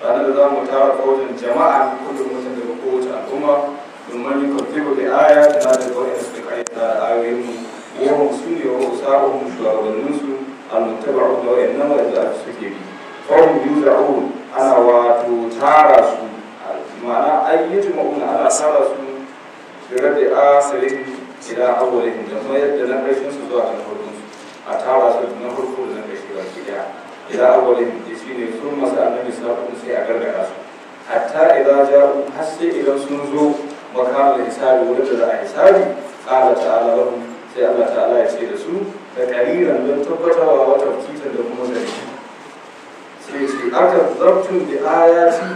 Ranar da za mu tara faujin jama'a kullum mutum daga kowace al'umma domin yi kwafiku da aya tana da kawai da suka karyata da ayoyinmu wahum su ne wa usa'uhum shugabanninsu almuttaba'u da wa'annan wa'anda suke bi fahum yuza'un ana wato tara su ma'ana ayyujma'una ana tara su bi raddi asirihim ila awwalihim da kuma yadda na ƙarshen su zuwa ga na farkon su a tara su na farko da na ƙarshe baki daya ila awwalihim shine sun masa annabi sallallahu sai a gargada su hatta idan ja'u har sai idan sun zo makamin hisabi wurin da za a hisabi qala ta'ala lahum sai Allah ta'ala ya ce da su da kariran don tabbatarwa wata kitan da kuma zargi sai ce aka zartun bi ayati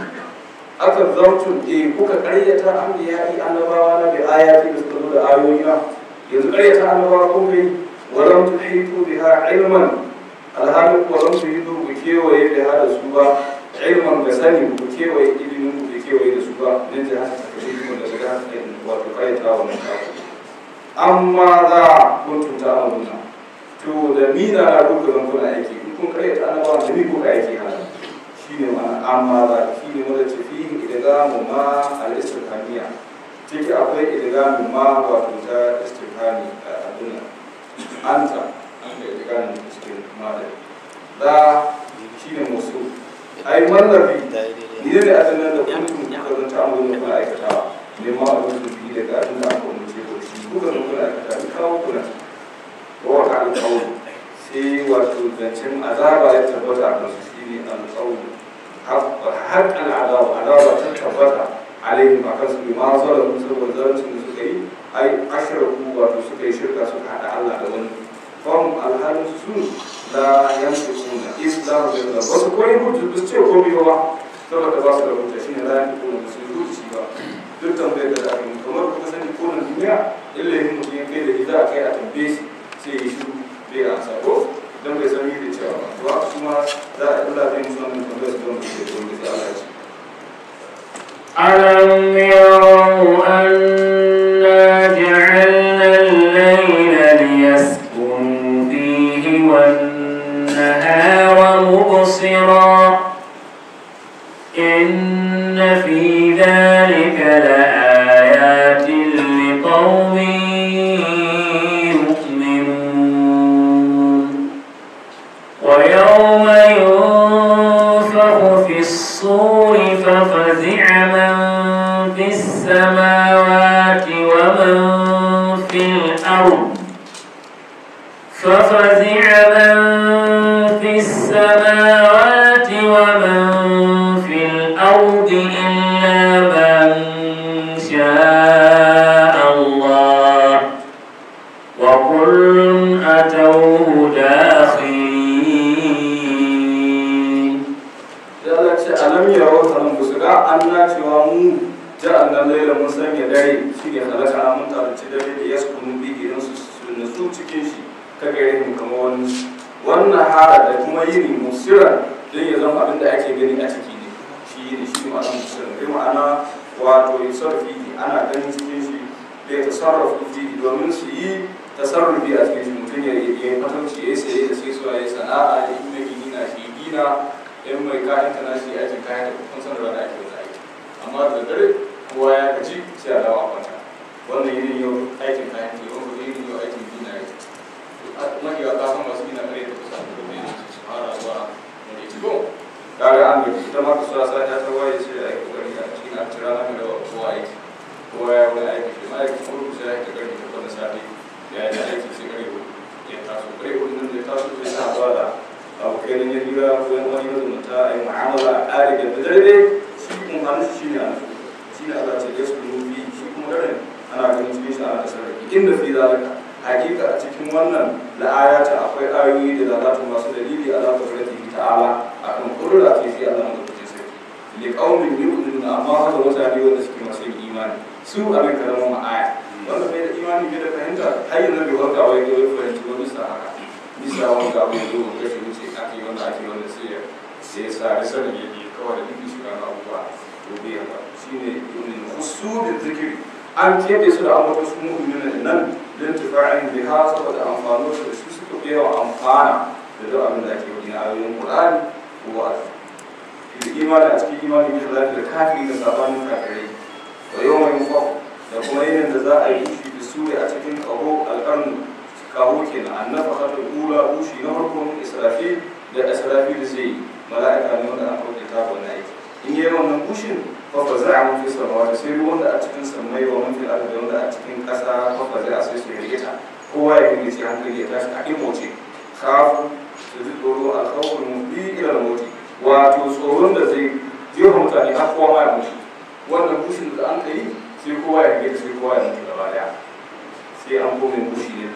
aka zartun e kuka karyata anbiya'i annabawa na bi ayati da suka zo da ayoyi na yanzu karyata annabawa kun kai walam tuhitu biha ilman alhalin walam tuhitu ku kewaye biha da su ba ilman ga sani ku kewaye ilimin ku kewaye da su ba nan jihar ta kashe da daga wato karyata wannan kafu amma za kuntum ta'maluna to da mina na kuka zan kuna aiki in kun karyata annabawa da mi kuka aiki haka shine ma'ana amma za shine wanda ce fihi idgamu ma al-istifhamiya ciki akwai idgamu ma wato ta istifhami abin nan anta an ga idgamu cikin ma da da shine musu ai mallabi ni ne abin nan da kuntum kuka zan ta'maluna kuna aikatawa ne ma abin da bi daga abin da aka umarce ku shi kuka zan kuna aikata ni kawo kuna wa ka alƙawari sai wato zancen azaba ya tabbata a kansu shine alƙawari haƙƙan azaba azaba ta tabbata alaihim a kansu bi ma zalamu saboda zaluncin da suka yi ai ashraku wato suka yi shirka suka haɗa Allah da wani fahim alhalin su la yantiquna islam bi ba su koyi hujja ba su ce komai ba saboda ba su da hujja shine la yantiquna ba su yi hujja ba duk tambayar da aka yi kamar kuka sani ko na duniya illa yin mutum ya kai da za a kai a tambaye shi sai ya shiru bai amsa ko don bai san yi da cewa ba to haka kuma za a Allah zai musu wannan tambayar su don su ce ko sai Allah ya ce ألم يروا أنا جعلنا الليل ليسكنوا فيه والنهار مبصرا إن في ذلك لآيات لقوم يؤمنون ويوم ينفخ في الصور ففزع من في السماوات ومن في الأرض ففزع من في السماوات ومن في الأرض إلا من شاء الله وكل أتوه داخرين. Sai Allah ce alam yarau sanan ba su ga anna cewa mu ja'alna laila mun sanya dare shine halaka mun tarci dare da yaskunu bihi don su nutsu cikin shi ta gare mu kamar wani wannan hara da kuma yini musira don ya zama abin da ake gani a ciki ne shi ne shi ma'ana musira bi ma'ana wato yusarfi ana ganin cikin shi da ya tasarrafu fihi domin su yi tasarrufi a cikin shi mutum ya yi fatauci ya yi saye da sai suwa ya yi sana'a ya yi mai gini na shi gina in mai kayan ta nashi aikin kayan da kun san da ake wani aiki amma da dare kowa ya gaji sai a dawo a kwanta wannan yinin yau aikin kayan ke wani yinin yau aikin gina ya mafi yawa ka san masu gina kare da kusa da gobe su fara zuwa wani ci ko kaga an gaji ita ma kasuwa sa ta ta waye sai a yi kokari a cikin an cira na mai da kowa aiki kowa ya wani aiki shi ma'aikacin ofis ya yi ta karfe takwas na safe ya yi aiki sai karfe hudu ya taso karfe hudu nan da ya taso sai ta haɗuwa da abokai na hira ko yan wani mazumunta a yi mu'amala a ƙare da dare dai shi amfanin shi shine a nufi shi ne Allah ce yesu nufi shi kuma daren ana ganin cikin shi ana tasarrafi inda fi zalika hakika a cikin wannan la'ayata akwai ayoyi da lalata masu dalili ala qudratihi ta'ala akan kudura ce shi Allah madaukakin sarki li qaumin yu'minuna amma haka mutane wanda suke masu yin imani su abin karamin aya wanda bai da imani bai da fahimta har yanzu bai warka wai ga wai fahimci wani sa haka bisa wanda abu ya zo wanda shi wuce ake wanda ake wanda sai ya sai ya sa risa da yake kawai da duk shi kan abubuwa to bai haka shine yu'min khusu bi dhikri an keɓe su da ambaton su mu'minuna nan don tufa'in biha saboda amfano su da su suka fi yawan amfana da duk abin da ake yi na ayoyin Qur'ani ko wa'azi. Fil imani a cikin imani bi khilafi kafiri da sabanin kafirai. Wa yawma yunfakh da kuma yinin da za a yi bushi bi suri a cikin kaho alqarnu kaho kenan annafakhatul ula bushi na farko min Israfil da Israfil zai yi mala'ika ne wanda an kauke ta wannan aiki in yi wannan bushin fa faza'a man fi samawati sai wanda a cikin sammai wa man fil ardi wanda a cikin ƙasa fa faza'a sai su hirgita kowa ya hirgice hankali ya tashi a imoce khafu su ji tsoro alkhawful mubdi ila al-maut wato tsoron da zai jefa mutane har kowa ma ya mutu wannan bushin da an kai sai kowa ya hirgita sai kowa ya mutu gaba daya sai an kome bushi ne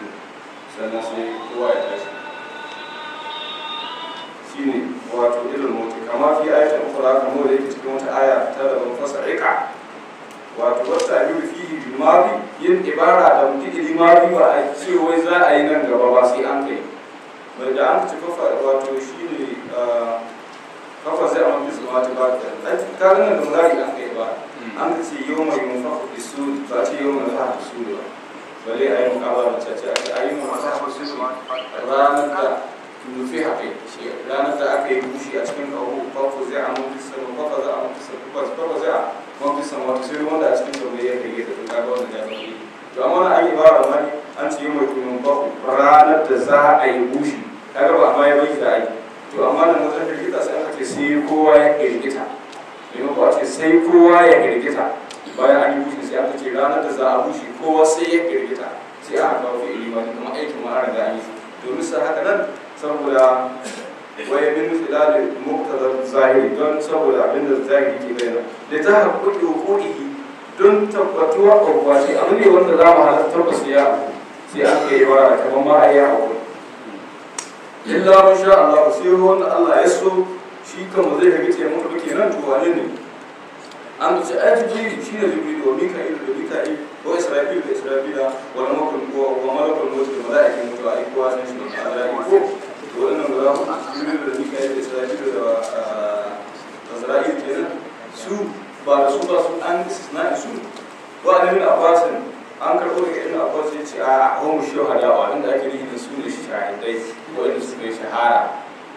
sannan sai kowa ya tashi shine wato ilal mauti kama fi ayatin ukhra kamar da yake cikin wata aya ta daban fasa'ika wato wata ayyubi fihi bil madi yin ibara da fi'ili madi ba a ce wai za a yi nan gaba ba sai an kai bai da an ci kafa wato shine kafa zai amma fi samawati ba ta ka ga nan da mudari an kai ba an ce yawma yunfakhu fi sur ba ce yawma yunfakhu fi sur ba balle ayi muqabala ta ce ayi yunfakhu fi sur ranar da nufi haƙe ranar da aka yi bushi a cikin ƙaho fafa zai a mafi sama fafa za a mafi sama fafa zai a mafi sama wato sai wanda a cikin sama ya kai da kaga wannan ya zama yi to amma na an yi bara mani an ce yau mai tunan baku ranar da za a yi bushi kaga ba amma ya bai da ai to amma nan wajen firgita sai aka ce sai kowa ya firgita maimakon a ce sai kowa ya firgita bayan an yi bushi sai aka ce ranar da za a bushi kowa sai ya firgita sai aka kawo fi'ili ma kuma aikin ma an riga an yi domin sa haka nan saboda wai min khilal muqtada zahiri don saboda abin da zahiri ke bayyana da ta haƙuƙi hukuki don tabbatuwa ƙwaƙwace abu ne wanda za mu halartar tabbas ya sai an kai ibara kamar ma a yi haƙuri illa man sha Allah sai wanda Allah ya so shi kan zai hage ce mutu ba kenan to wane ne an ce ai jibril shine jibril wa mika'il da mika'il wa israfil da israfila wa malakul wa malakul maut da mala'ikin mutuwa ai kowa san shi ne azrail ko to wannan guda huɗu jibril da mika'il da israfil da azrail kenan su ba da su ba su an istisna'i su wa ibn abbas an karɓo daga ibn abbas ya ce a hum shuhada wa inda ake nufi da su ne shahidai wanda suka yi shahara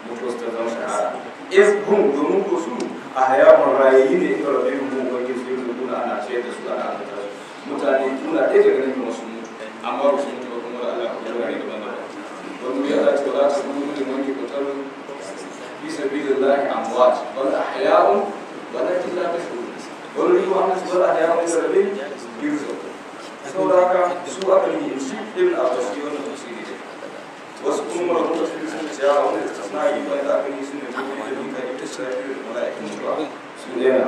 mutuwa su ta zama shahara iz hum domin ko su a hayawar rayayi ne inda rabbihim mu ubangiji su yi kuna ana ciyar da su ana azurta su mutane kuna ɗaya daga nan kuma sun mutu amma ba su mutu ba kuma da Allah ya wurare daban daban wani wuri Allah ce wala taqulu liman yuqtalu fi sabilillahi amwat bal ahya'un walakin la tash'urun wani wuri kuma Allah ce bal ahya'un inda rabbihim yurzaqun saboda haka su aka yi shi ibn Abbas shi wannan tafsiri ne wasu kuma malaman tafsiri sun ce a wannan istisna'i ba da aka yi su ne jibril da mika'il da israfil da mala'ikan mutuwa su daina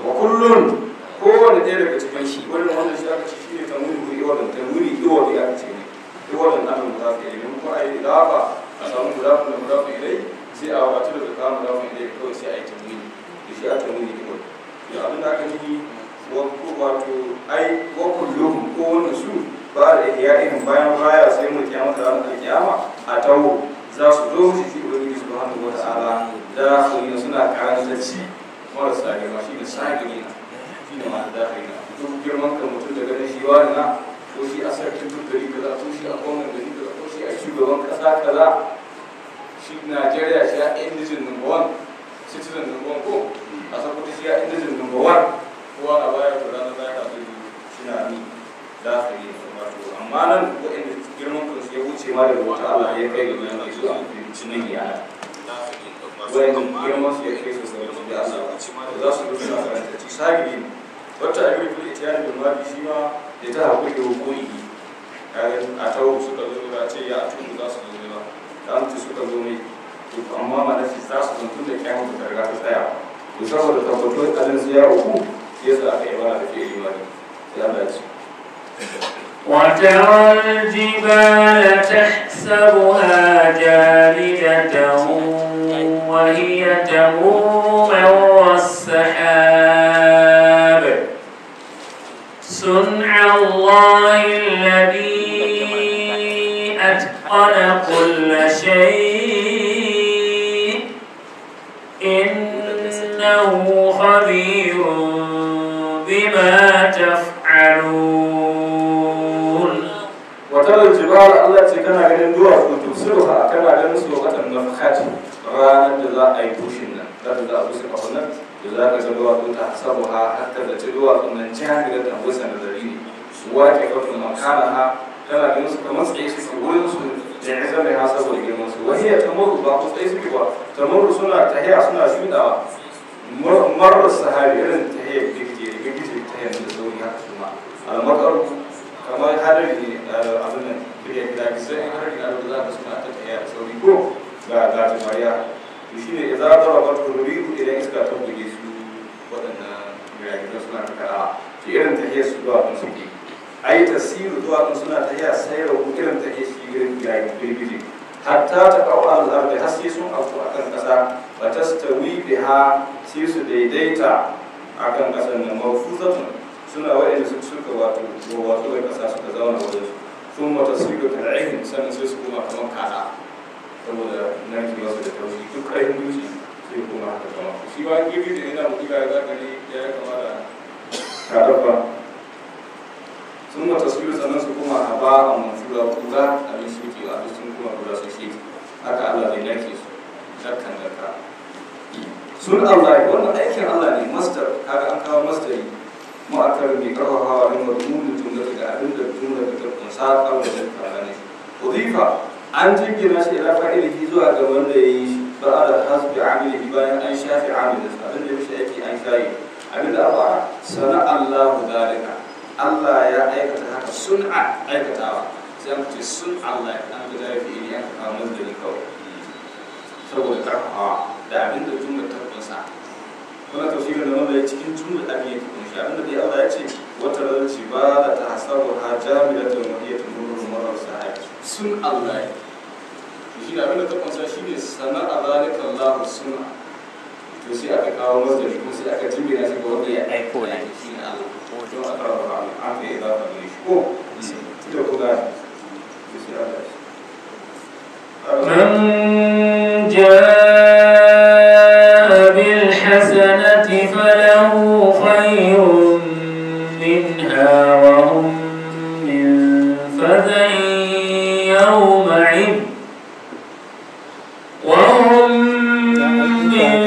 wa kullun kowane ɗaya daga cikin shi wannan wannan shi aka ce shi ne tamuri ko iwadan tamuri iwadi aka ce ne iwadan an mudafi ilai ko ai idafa a samu mudafin da mudafin ilai sai a wadatu daga kawo mudafin ilai kawai sai a yi tamuri da shi a tamuri iwadi to abin da aka yi wato ai wa kullum kowane su ba da ihya'ihim bayan raya sai mu kiyama da ranar kiyama a tawo za su zo shi shi ubangiji subhanahu wata'ala da su suna karantacci marasa girma shi ne sagirina shi ne masu dakirina duk girman kan mutum da ganin shi wani na ko shi a sarkin duk gari kaza ko shi a gwamnan gari kaza ko shi a shugaban kasa kaza shi Najeriya shi a indigen number one citizen number one ko a sakkwato shi a indigen number one kowa na baya to ranar zaka zai shi na ni dakiri wato amma nan waɗanda girman kansu ya wuce ma daga wata Allah ya kai ga bayan su a cinin yana waɗanda girman su ya kai su sauran su da Allah za su bi suna karanta ci sagiri ne wata abin fil itiyani bil madi shi ma da ta haƙuri da hukuri a tawo suka zo ba ce ya tuku za su zo ba ta an ce suka zo ne to amma ma da shi za su zantun da kiyama ta riga ta tsaya to saboda tabbatuwar alin su ya uku yasa aka yi mana da fi'ili madi sai Allah ya ce وترى الجبال تحسبها جامدة وهي تمر مر السحاب صنع الله الذي أتقن كل شيء إنه خبير بما تفعلون watalar jibal Allah ce kana ganin duwatsu to sirha kana ganin su lokacin nafkat Ranar da za a yi bushin nan, za ta za a busa kafin nan, da za ka ga duwatsu ta hasabu ha hatta da ci duwatsun nan jami'ar ta busa nazari ne. Waƙe kafin makana ha tana ganin su kamar tsaye suke wurin su da ya zama ha saboda girman su. Wahiyar tamuru ba ku tsaye suke ba, tamuru suna tahiya suna shuɗawa. Marar sahabi irin tahiyar girgije, girgije tahiyar da sauri haka su ma. Almatar kamar hadari ne abin nan girgizai in hadari na da za ka suna ta tahiya da sauri ko ga gajimariya. To shi ne idza darabat rihu, idan iska ta buge su waɗannan girgizai suna kaɗawa. To irin tahiyar su duwatsun suke. Ai tasiru duwatsun suna tahiya sai rabu irin tahiyar shi girgije. Hatta ta kawo al'ardi har sai sun afku akan ƙasa, ba ta stawi biha sai su daidaita akan ƙasar nan mawfuzatun suna waɗanda su suka wato wato da ƙasa suka zauna wajen su. Sun mata sigo kal'ihin sannan sai su koma kamar kaɗa saboda narkewa su da taushi duk ƙarfin dutse sai koma haka kamar shi ma girgije yana mutu ga za ka ne ya yi kama da kaɗaɓa. Sun mata sigo sannan su koma haba a mansura kura abin shekewa duk sun koma kura sun sheke haka Allah zai narke su narkan narka. Sun Allah wannan aikin Allah ne masdar kaga an kawo masdari mu'akkar mai karfafawa ne madmunin jumla daga abin da jumla ta kunsa kawai da ta ne. Udifa an jingina shi ila fa'ilihi zuwa ga wanda ya yi shi ba'da hasbi amilihi bayan an shafi amilinsa abin da ya mishi aiki an shayi abin da aka sana Allahu dalika Allah ya aikata haka sun'a aikatawa sai an ce sun Allah an ga jafi fi'ili an kawo masdari kawai saboda karfafawa da abin da jumla ta kunsa. Wannan tafsirin da wanda ya cikin jumla abin yake kunshi abin da dai Allah ya ce wata rarci ba da ta hasabu ha jami'atun wa hiya tumurru marar sahabi sun Allah to shi ne abin da ta kunsa shine sana'a zalika Allah sun'a to sai aka kawo masdari kuma sai aka jingina shi ga wanda ya aiko ne shi ne Allah don a karfafa an kai idafa gare shi ko to ku gane sai Allah ya من جاء بالحسنة فله خير منها وهم من فزع يومئذ وهم من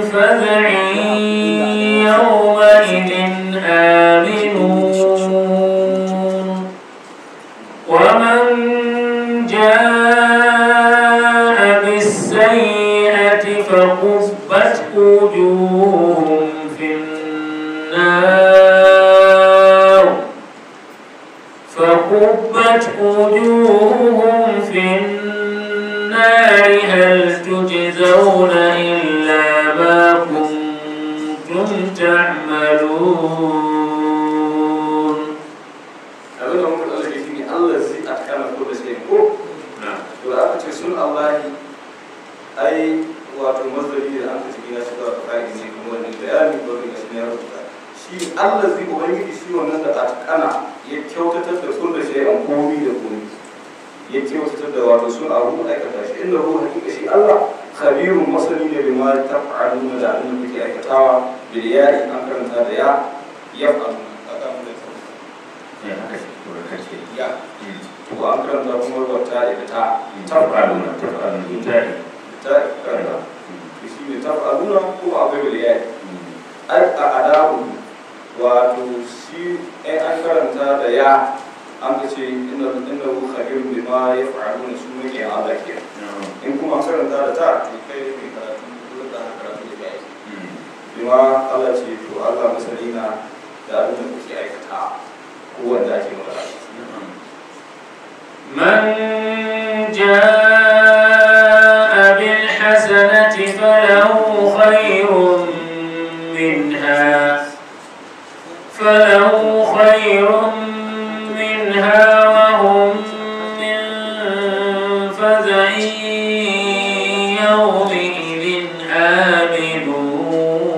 فزع يومئذ آمنون. ومن جاء بالسيئة فكبت وجوههم في النار فكبت وجوههم في النار هل تجزون إلا ما كنتم تعملون. Abin da muka tsallake shi ne Allah zai atkana ko da sai ko to da aka ce sun Allah ai wato masdari da an ka jingina shi zuwa fa'ili ne kuma wannan bayani ko da shi ne ya rubuta shi Allah zai ubangiji shi wannan da atkana ya kyautatar da kullu shay'an komi da komi ya kyautatar da wato sun abu aikata shi inda hu hakika shi Allah khabirun masani ne bima taf'aluna da abin da kuke aikatawa bil ya'i an karanta da ya yaf'aluna aka mun da ya to an karanta kuma wata da ta taf'aluna taf'aluna ta'i ta karanta to shi ne taf'aluna ko akwai bil ya'i ai a adabu wato shi ai an karanta da ya an ka ce inna innahu khabirun bima yaf'aluna su ne Allah ke in kuma an karanta da ta to kai mai karatu dole da karatu da kai bima Allah ce to Allah masani na da abin da kuke aikata ko wanda ake magana. من جاء بالحسنة فله خير منها فله خير منها وهم من فزع يومئذ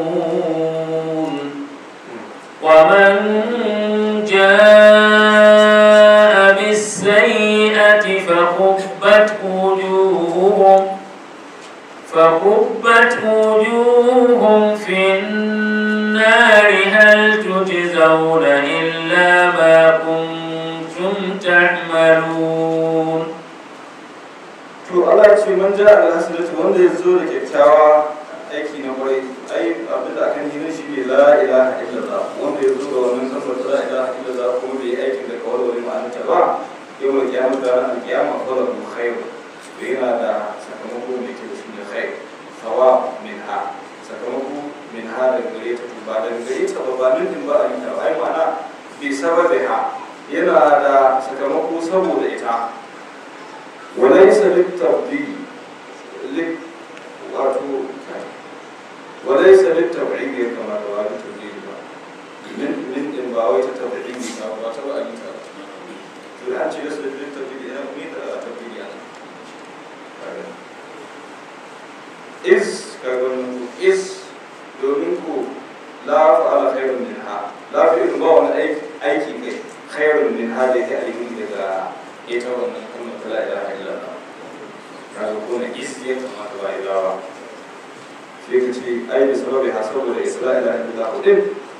آمنون. ومن جاء بالسيئة فكبت وجوههم في النار هل تجزون إلا ما كنتم تعملون. To Allah ya ce man ja'a bil hasanati wanda Wanda ya zo da kyakkyawa aiki na kwarai, ai abin da aka nuna shi ne la ilaha illallah. Wanda ya zo da wannan kalmar la ilaha illallah kuma bai aikin da kawar wani ma'anarta ba, yau da kiyama da ranar kiyama falahu khairu, to yana da sakamako mai kyau, shi ne khair thawab minha, sakamako minha daga gare ta. Ba daga gare ta ba, ba nufin ba a yi ta ba, ai ma'ana bi sababiha, yana da sakamako saboda ita. Walaysa litabdil wato walaysa litab'id ya kamata ba litabdil ba, min din ba wai ta tab'id ba, ba ta ba a yi ta ba. To an ce laysa litabdil ina me da tabdil ana is kaga wannan is, domin ko la fa'ala khairun minha, la fi'il ba wani aiki kai khairun minha da yake alheri daga ita wannan kalmar ta la ilaha illallah. Kaga ko na is ya kamata ba ilawa, sai ka ce ai bi sababi ha, saboda is la ilaha illallah din,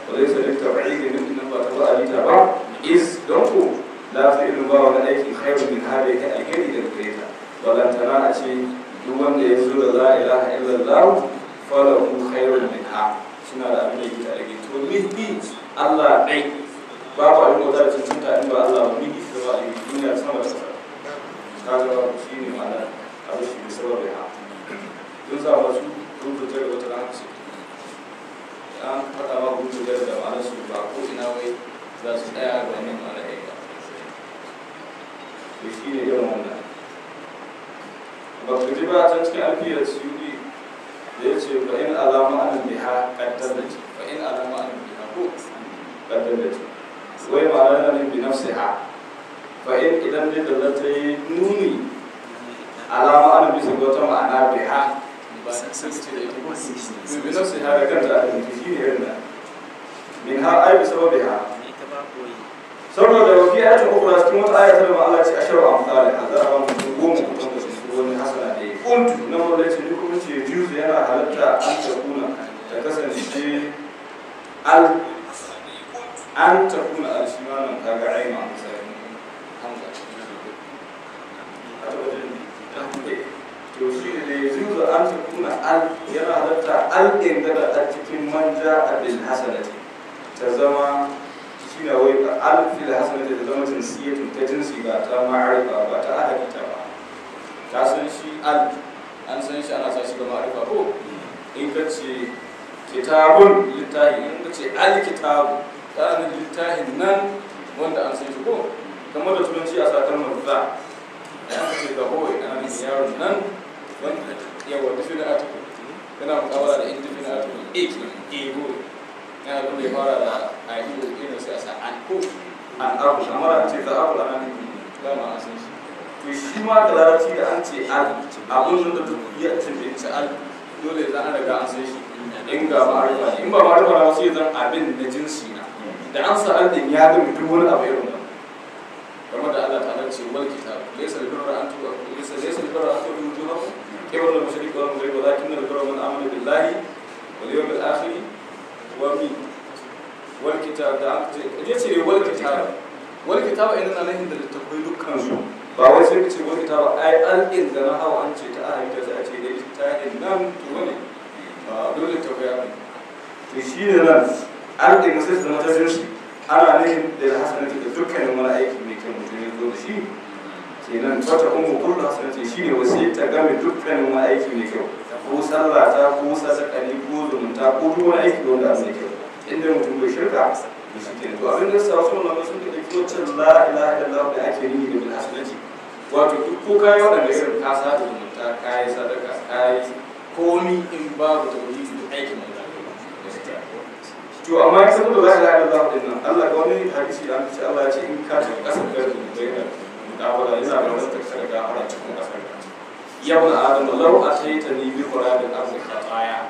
wa laysa lit tab'id min din ba ta ba alita ba is, don ko la fi'il ba wani aiki khairun minha da yake alheri daga gare ta. Balantana a ce duk wanda ya zo da la ilaha illallah falahu khairun minha, suna da abin da yake tare. To mihi Allah dai babu abin bauta da cancanta in ba Allah ba, mihi da ba a yi duniya sama da ƙasa. Kaga shi ne ma'ana abu shi ne sababi ha. Don sa wasu rubuta da wata rana su an faɗa ma rubuta da ma'anar su ba ko ina wai za su tsaya ga wannan ma'ana ɗaya ba. To shi ne irin wannan. Ba ku ji ba can cikin alfiyar suyudi da ya ce fa in alama anan biha qaddalati, fa in alama anan biha ko qaddalati, wai ma'ana nan bi nafsiha, fa in idan dai dallata yi nuni alama anan bisa ga wata ma'ana biha ba sai ce da ita bi nafsiha da kanta aka nufi, shi ne irin nan min ha ai bi sababiha. Saboda wa fi ayatin ukhra, cikin wata aya ta da Allah ce asharu amsalha, za a ba mutum 10 mutum da su wani hasana da ya kuntu na wanda ce ni kuma ce juzu yana halatta an ta kuna ta kasance al an ta kuna al shi ma nan kaga ai ma amsa hamza a ta wajen to shi ne da juzu an ta kuna al yana halatta al ɗin daga a cikin manja a bil hasanati ta zama shi ne wai al fil hasanati ta zama jinsiyatun ta jinsi ba ta ma'arifa ba ta ahadi ta ba. Ka san shi al an san shi ana sa shi ga ma'arifa ko in ka ce kitabun littahi, in ka ce al kitabu ta nan littahin nan wanda an san shi ko, kamar da turanci a sa kalmar za an ka ce the boy ana nufin yaron nan wanda yawa definite article yana mukabala da indefinite article a kenan a boy yana abin da ya fara da a ido irin sai a sa an ko an abu kamar an ce the apple ana nufin dama an san shi. To shi ma da larabci da an ce al abun nan da duk ya ce al dole zan an riga an san shi in ga ma'arifa ne, in ba ma'arifa na sai zan abin na jinsi na da an sa al din ya ga duk wani abu irin nan, kamar da Allah ta'ala ce wal kitab laysa al-birra an tu laysa al-birra an tu wujuhakum qibla al-mashriq wal maghrib walakin al-birra man amana billahi wal yawmil akhir wa mi wal kitab da an ce yace wal kitab wal kitab inna nan da littafai dukkan su ba wai sai ka ce wani ta ba ai al'in da na hawa an ce ta ahimta sai a ce da littafin nan to wani ba dole ta koya ne. To shi ne nan al'in sai su zama ta jinsi ana nufin da hasanati da dukkanin wani aiki mai kyau mutum ya zo da shi kenan wata ummu kullu hasanati shi ne wasu ta game dukkanin wani aiki mai kyau, ko sallah ta ko sadaka ne ko zumunta ko duk wani aiki wanda mai kyau inda mutum bai shirka to shi kenan. To abin da sa wasu malamai sun ka ɗauki wancan la ilaha illallah da ake nufi da bil hasanati, wato duk ko kayi waɗanda irin ka sada zumunta kayi sadaka kayi komi in babu tauhidi duk aikin manzo. To amma in saboda la ilaha illallah din nan Allah ga wani hadisi da an ce Allah ya ce in ka tafi kasar da zunubai da mudawala yana da wani taksar gafara cikin kasar ka. Ya ibn adam law ataitani bi qurabil ardi khataya,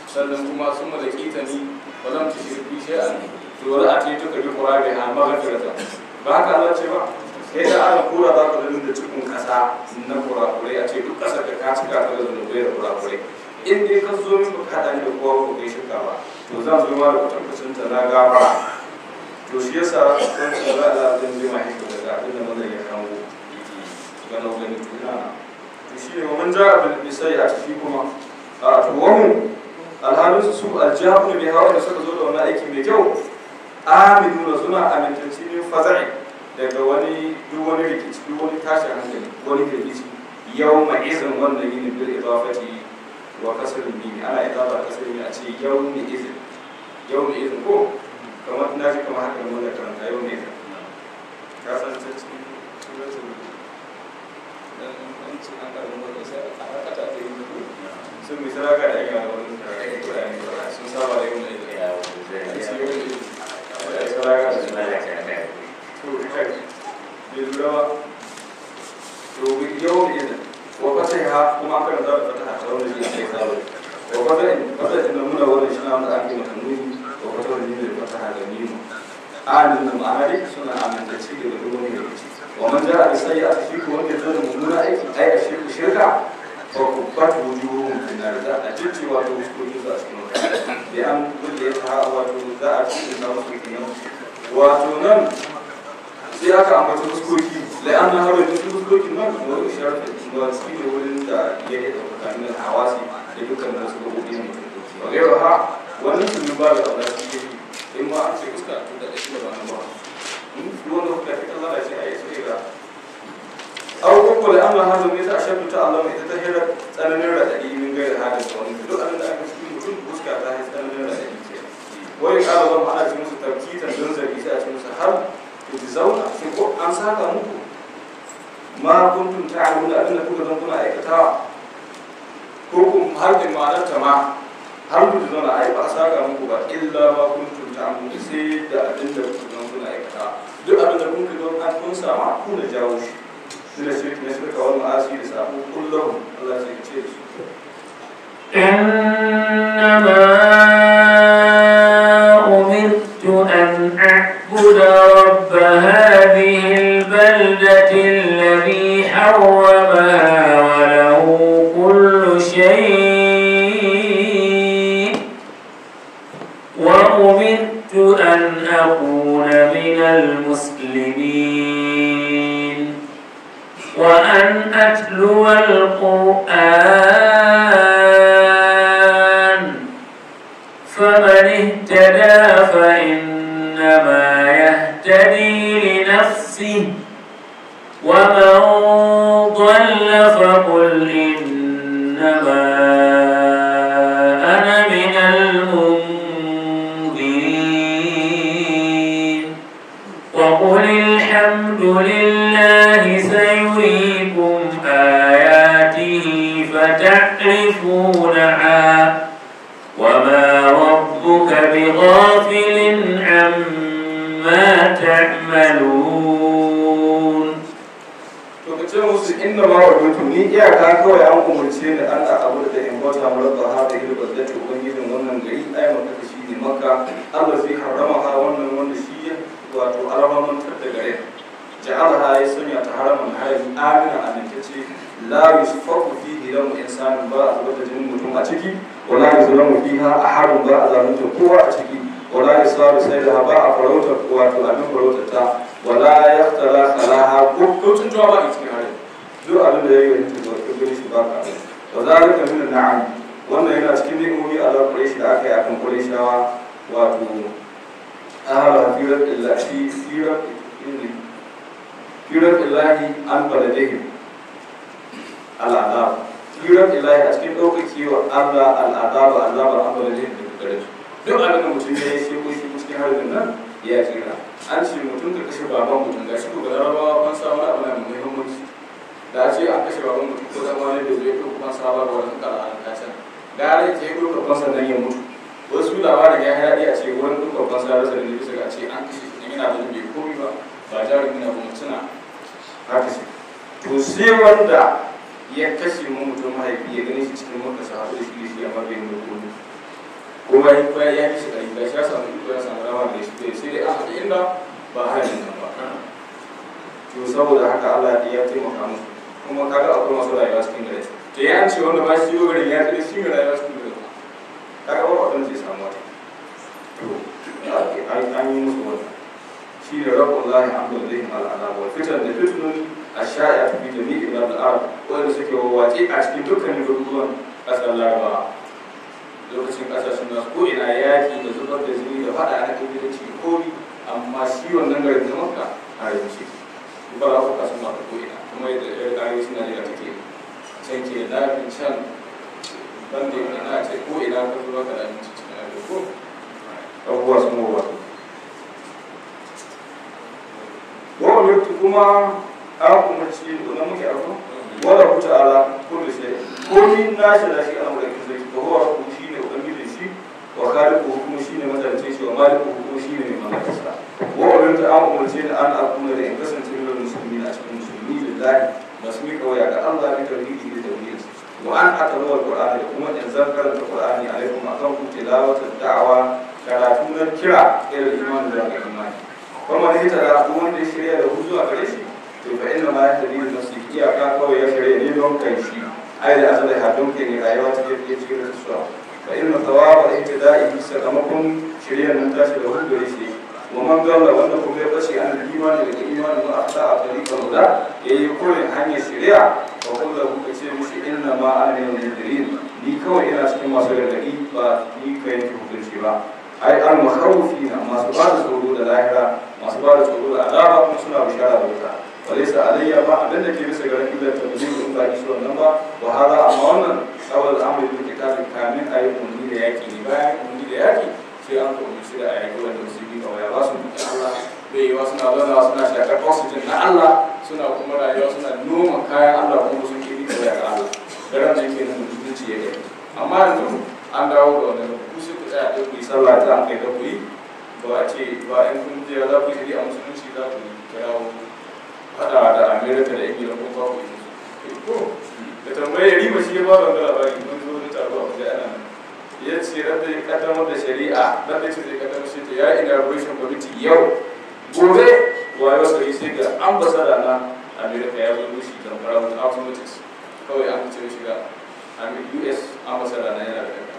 sannan kuma summa laqitani wa lam tushrik bi shay'an to la ataituka bi qurabiha maghfiratan. Ba haka Allah ce ba? Sai da aka kura za ka da cikin kasa na kurakurai a ce duk kasar da ka cika ta da zunubai da kurakurai, in dai ka zo min baka haɗa ni da kowa ba kai shirka ba to zan zo ma da kwatankwacin ta na gafara. To shi yasa wancan za a zan je ma hikima daga abin da mazan ya hango gano gani tuna. To Shi ne wa man ja'a bil sayyi'ati shi kuma a to wahum alhalin su aljabu bi hawa da suka zo da wani aiki mai kyau aminuna suna amintacci ne faza'i daga wani duk wani rikici duk wani tashin hankali wani rikici yawma izin wannan yini bil idafati wa kasr mim ana idafa kasr mim a ce yawmi izin yawmi izin ko kamar na ji kamar haka mun da karanta yawmi izin ka san ta cikin suratul dan an ci an karanta wannan sai a haka ta yi sun mi saraka da ina wani Qur'ani sun saba da yawmi izin Ya wani an ce zai yawmi izin ai saraka da to kai bai lura ba to yawmi izin wa fataha kuma aka da fataha ta wani shi sai sabo wa fataha fataha da muna wannan shi na wanda ake mata nuni wa fataha ne da fataha da mimu amin da ma'ana dai suna amintacce daga duk wani rikici wa man ja'a bi sayyi'ati shi ko wanda ya zo da mummuna aiki ai a shirku shirka fa kubbat wujuhum fi nar za a jicce wato fuskokin su a cikin wuta bi an kulle ta wato za a cikin ta musu kenan wato nan sai aka ambaci fuskoki la'an na harin su fuskokin nan wani sharfi ba su ne wurin da ya yi ɗaukaka min hawasi da dukkan wasu gaɓoɓi ne wa gairu ha wannan su ba da abu shi yake in ma an ce fuska to da shi da ba nan ba in wanda fuska ta lalace a yi sai ga aw ko ko la'an na harin ne ta ashaddu ta Allah ita ta hira tsananin raɗaɗi min gairi halin da wani duk abin da aka cikin mutum fuska ta yi tsananin raɗaɗi ke wai ƙara zama ana ce musu tafkitan don zargi sai a ce musu har ku zauna shin ko an saka muku ma kuntum ta'maluna abinda kuka zan kuna aikatawa ko kun har da ma'anar ta ma har ku zauna ai ba a saka muku ba illa ma kuntum ta'maluna sai da abinda kuka zan kuna aikatawa duk abinda kun ka zan an kun sama ku na jawo shi suna shirki na shirka wal ma'asi da sabo kullum Allah sai ya ce da su إنما أمرت أن أعبد رب هذه البلدة الذي حرمها وله كل شيء وأمرت أن أكون من المسلمين وأن أتلو القرآن فمن اهتدى فإنما يهتدي لنفسه ومن ضل فقل إنما أنا من المنذرين وقل الحمد لله سيريكم آياته فتعرفونها وما ربك بغافل عما تعملون. To ka ce musu inna ma wajentu ni iyaka kawai an umarce ni an abu da in bauta mu rabba hada hilbar da ubangijin wannan gari ai maka shi ne maka Allah zai harrama ha wannan wanda shi ya wato alramantar da gare ja'alha ya sanya ta haraman harami amina amintacce la yusfaku fihi damu insanin ba a zubar da jinin mutum a ciki wala yuzlamu fiha ahadun ba a zalunta kowa a ciki wala yusaru saydaha ba a farauta wato abin farautar ta wala yahtala khalaha ko ko tuntuwa ba a cikin harin duk abin da ya yi wani tuba ko gani shi ba ka wa zalika min na'am wannan yana cikin ni'imomi ala quraish da aka yi akan qurayshawa wato ahla firat illahi firat firat illahi an baladihim al'adab firat illahi a cikin ɗaukaki wa Allah al'adab azabar an baladihim daga gare su duk abin da mutum ya yi shi ko shi cikin harbin nan ya tsira an ce mutum ka kashe baban mutum ga shi ko ga larabawa fansa wani abu na mai muhimmanci da a ce an kashe baban mutum ko dan wani bai zo ya ɗauka fansa ba ga wani kala an kacan gara ya ce ya ɗauka fansa nan ya mutu wasu labarin ya haɗi a ce wurin ɗaukar fansa rasa da bisa ga a ce an kashe shi yana da bai komi ba ba jarumi na ba mutuna haka shi to sai wanda ya kashe mu mutum mahaifi ya gani shi cikin maka sa haɗu da shi da shi amma bai mai komi ko bayan bayan ya fi shi ɗari ba shi ya samu iko ya samu dama da shi bai sai dai an haɗu inda ba harin nan ba to saboda haka Allah ya taimaka musu kuma kaga akwai masu rayuwa cikin gare to ya an ce wanda ba shi yau garin ya tsire shi mai rayuwa cikin gare kaga ba abin zai samu wata to an yi musu wannan shi ne rabbul lahi amdul lihim al'azab wal fitan da fitnun A sha'a fi jami'i bilad al-arab, wanda suke wawace a cikin dukkanin garuruwan ƙasar Larabawa. Lokacin ƙasashen nasu ko ina yaƙi da zubar da jini da faɗa na ƙabilanci da komi, amma shi wannan garin na Makka a rikice. Bala'uka suna da ko ina, kuma yadda arewacin Najeriya take can ke lafin can banda ina ce ko ina ka zuba ka da abinci cikin arewa ko abubuwa sun wawace. Wa umirtu kuma an umarci na muke abu wala ku ta'ala kullu shay komi na shi da shi ana mulkin sarki ko huwa rabbu shi ne ubangijin shi wa khaliquhu kuma shi ne mazancin shi wa malikuhu kuma shi ne mai mallakarsa. Wa umirtu an umarce ni an akuna da in kasance min muslimin a cikin musulmi lillahi masu miƙa waya ga Allah bi tauhidi da tauhid wa an atlu alqur'ani da kuma in zan karanta qur'ani alaikum akan ku tilawata da'awa karatu na kira ila iman da ga imani. Kuma ne ta da wanda ya shirya da zuwa gare shi to fa inna ma yahtadi li nafsi iyaka kawai ya shirya ne don kai shi ai da azali ha don kai ne rayuwa ta ke cikin rasuwa. Fa inna thawaba ihtida'i sakamakon shirya nan tashi da hu gare shi. Wa man dalla wanda kuma ya bace an imani daga imani wa akhta a tariqal huda yayi koyin hanyar shirya wa kullu ku ce mishi inna ma ana min al-mundirin ni kawai ina cikin masu gargadi ba ni kai yanke hukunci ba. Ai al-mukhawfina masu ba da tsoro da lahira masu ba da tsoro da azaba kuma suna bishara da wuta. Walaysa alayya ba abin da ke bisa ga illa tabligh in ba iso wannan ba wa hada amma wannan awal amri bil kitabi kamin ayi umarni da yaki ne bayan umarni da yaki sai an umarci da ayaki wanda musulmi ba waya ba su da Allah bai yi wa suna zauna suna shakar oxygen na Allah suna kuma rayuwa suna noma kayan Allah kuma sun kiri kawai ga Allah daren nan kenan musulunci ya kai. Amma yanzu an dawo ga wannan ku sai ku tsaya ku yi sallah ta an kai da ku yi ba a ce ba in kun je za ku yi shari'a musulunci za ku yi kirawo faɗa da Amerika da Ingila ko ba ku yi ko da tambayar riba shi ya ba da labari mun zo da taro a waje ana nan ya ce rabbi ya kaddamar da shari'a rabbi ce zai kaddamar shi ta ya inauguration committee yau gobe wayo sai sai ga ambassador na Amerika ya zo mishi zamfara with automatics kawai an ce shi ga US ambassador na yana da kanka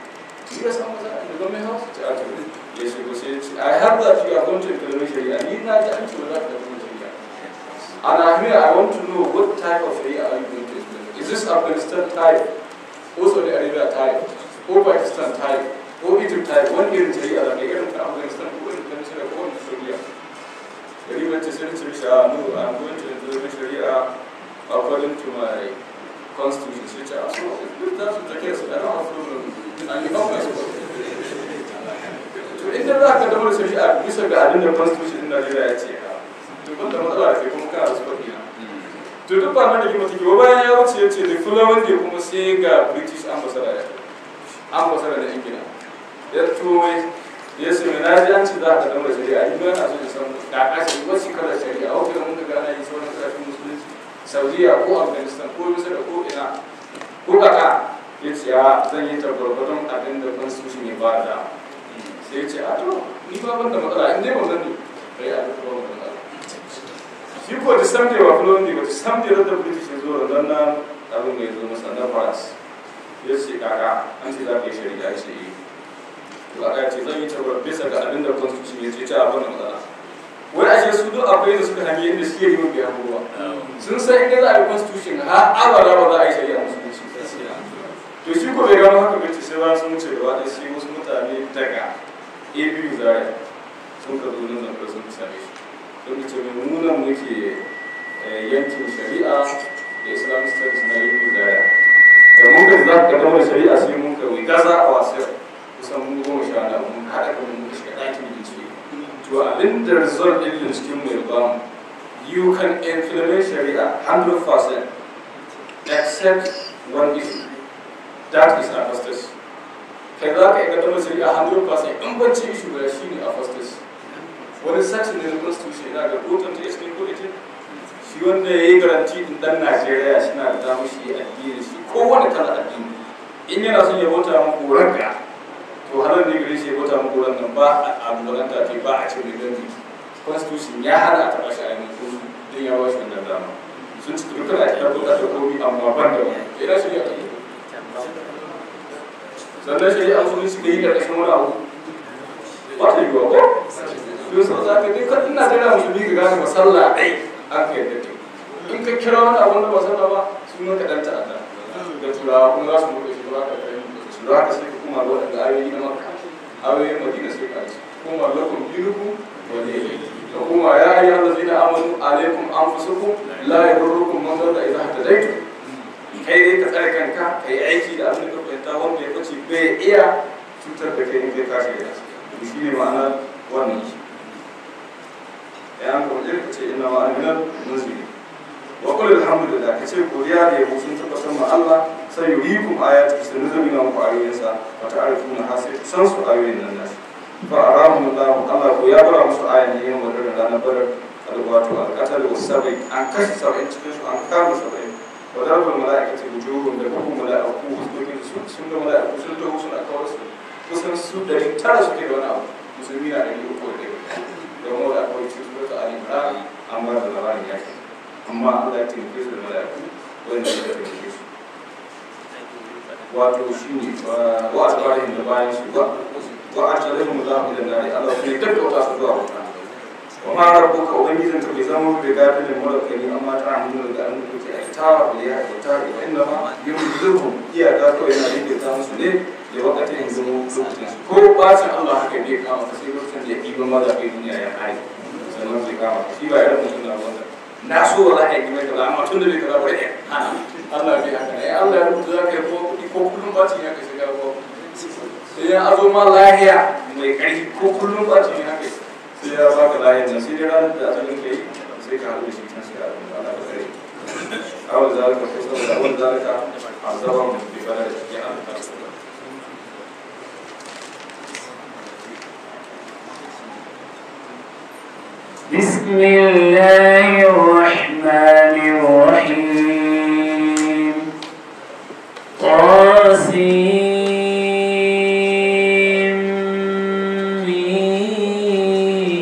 US ambassador in the government house ta ato ya shigo sai ya ce I heard that you are going to implement sharia ni na ji an ce ba za ka implement sharia. And I'm here, I want to know what type of Sharia are you going to implement. Is this Afghanistan type, or Saudi Arabia type, or Pakistan type, or Egypt type? One irin Sharia da irin ta Afghanistan ko irin ta Misira ko irin Saudiya. Yarima ce sai ce sha no, I'm going to implement Sharia according to my constitution. Sai ce so if that's the case, I don't have problem and you have my support. To inda za ka dawo da Sharia bisa ga abin da constitution din Najeriya ya ce to ban da matsala da kai kuma kana da support ɗina. To duk ba nan da kima take ba bayan ya wuce ya ce the following day kuma sai ga British ambassador ya ambassador na Ingila ya turo ya ce mai naji an ce za ka daura shari'a ni ba na so in san da kashe wasu kalar shari'a wata mun ga ana yi sauran kasashen musulunci Saudiya ko Afghanistan ko Misira ko ina ko kaka ya ce a zan yi ta gwargwadon abin da constitution ya ba da sai ya ce a to ni ba ban da matsala in dai wannan ne bai a duk ba ban da matsala. Shi ko da someday wa following day but someday da British ya zo da nan abin da ya zo masa na France ya ce kaka an ce za ka yi shari'a ya ce eh to kaka ya ce zan yi ta bisa ga abin da constitution ya ce ta abin da matsala. Wai ashe su duk akwai da suka hangi inda shi ya yi bai hango ba sun san inda za a yi constitution har abada ba za a yi shari'a musulunci. To shi ko bai gano haka bai ce sai bayan sun wuce gaba ɗaya sai wasu mutane daga ABU Zaria sun ka zo nan Zamfara sun same shi sun ce mai munan muke yankin shari'a da Islamic Studies na ABU Zaria da mun ga za ka kaddamar shari'a sai mun ka wai gaza a wasu kusan mun 10 mun haɗa kan mun shiga ɗakin bincike. To abin da result ɗin binciken mu ya bamu you can implement sharia 100% except one issue, that is apostasy. Kai za ka iya kaddamar shari'a 100% in banci issue guda shi ne apostasy. Wani section ne na constitution yana ga ko 28 ne ko 18 shi wanda ya yi garanti din dan Najeriya shi na da damar shi addini shi kowane kalar addini in yana son ya bauta muku ranka to halar ne gare shi ya bauta muku ranka ba a abubalanta ce ba a ce mai gandi constitution ya hana a taɓa shi a yanzu din ya ba shi wannan dama sun ci dukkan a kira buƙatar komi amma ban da wani ina shari'a ta yi sannan shari'a musulunci da yi ƙarƙashin wani abu ba ta yiwuwa ko to sau za ka dai ina jira musulmi ka gane masalla ɗai an ka yadda ta In ka kira wani abu da ba sallah ba sunan ka dan ta'adda da turawa kuma za su mutu shi ba ka kai su. Da haka sai ka koma ga waɗanda ayoyi na Makka, ayoyin Madina sai ka ci koma lakum dinukum waliya. Ka koma ya ayyuhal ladzina amanu alaikum anfusakum la yadurrukum man dalla idha hadaytum. Kai dai ka tsare kanka, ka yi aiki da abin da ka fahimta, wanda ya bace bai iya cutar da kai in kai ka shiga. Shi ne ma'ana wannan shi. Ya an kuma ka ce inna ma ana munziri. Wa qul alhamdulillah, ka ce godiya da yabo sun tabbatar ma Allah, sai yurikum ayati, sun zumi na muku ayoyinsa, wa ta'rifuna ha, sai san su ayoyin nan nashi. Fa arahum Allah, Allah ko ya bara musu ayan ne yin wannan ranar Badar, wato alqatal was sabai, an kashe 70 cikin su, an kama 70. Wa darbul malaikati wujuhum, da bugun mala'iku huskokin su, sun ga mala'iku sun taho suna kawar su kusan su 900 suke da wani abu, musulmi na 301. Don wanda akwai cikin surata Ali Imran an ba da labarin yaki, amma Allah ya taimake su da mala'iku wanda suka taimake su. Wato shi ne wa asbarihim da bayan su wa arsalahum Allahu ila nari, Allah kuma ya gaggauta su zuwa wuta. Wa ma rabbuka, ubangijin ka bai zama bai gafilin malakani amma ta amuna da an kuke aikatawa bil ya ta wa inna ma yunzirhum, iyaka kawai yana daidaita musu ne da wakatin yanzu lokacin su. Ko bacin Allah haka bai kama ka sai lokacin da ya ɗiba maza kai duniya ya kare sannan zai kama ka. Shi ba irin mutum na wanda na so ba za ka yi mai kaza amma tun da bai kaza bari ne Allah bai haka ne. Allah ya rubuta za ka yi ko kuɗi ko kullum bacin ya kai sai ka ko sai ya azo ma lahiya mai ƙarfi ko kullum bacin ya kai sai ya baka lahiyar nan, sai dai ranar da ajalin ka yi sai ka haɗu da shi can sai a rubuta Allah ka tsare. Awal zalika ko saboda awal zalika azaban bi bada da cikin Allah ta. بسم الله الرحمن الرحيم. طاسيم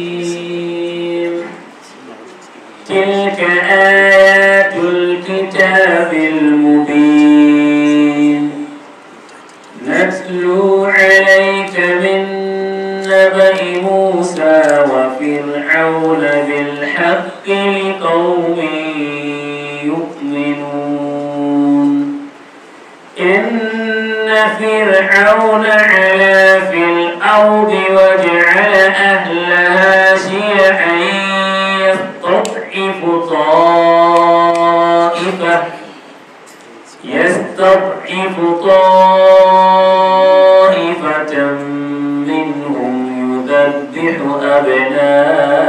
ميم. تلك آيات الكتاب المبين. نتلو عليك من نبأ موسى وفرعون بالحق لقوم يؤمنون. إن فرعون علا في الأرض وجعل أهلها شيعا يستضعف طائفة منهم يذبح أبناءهم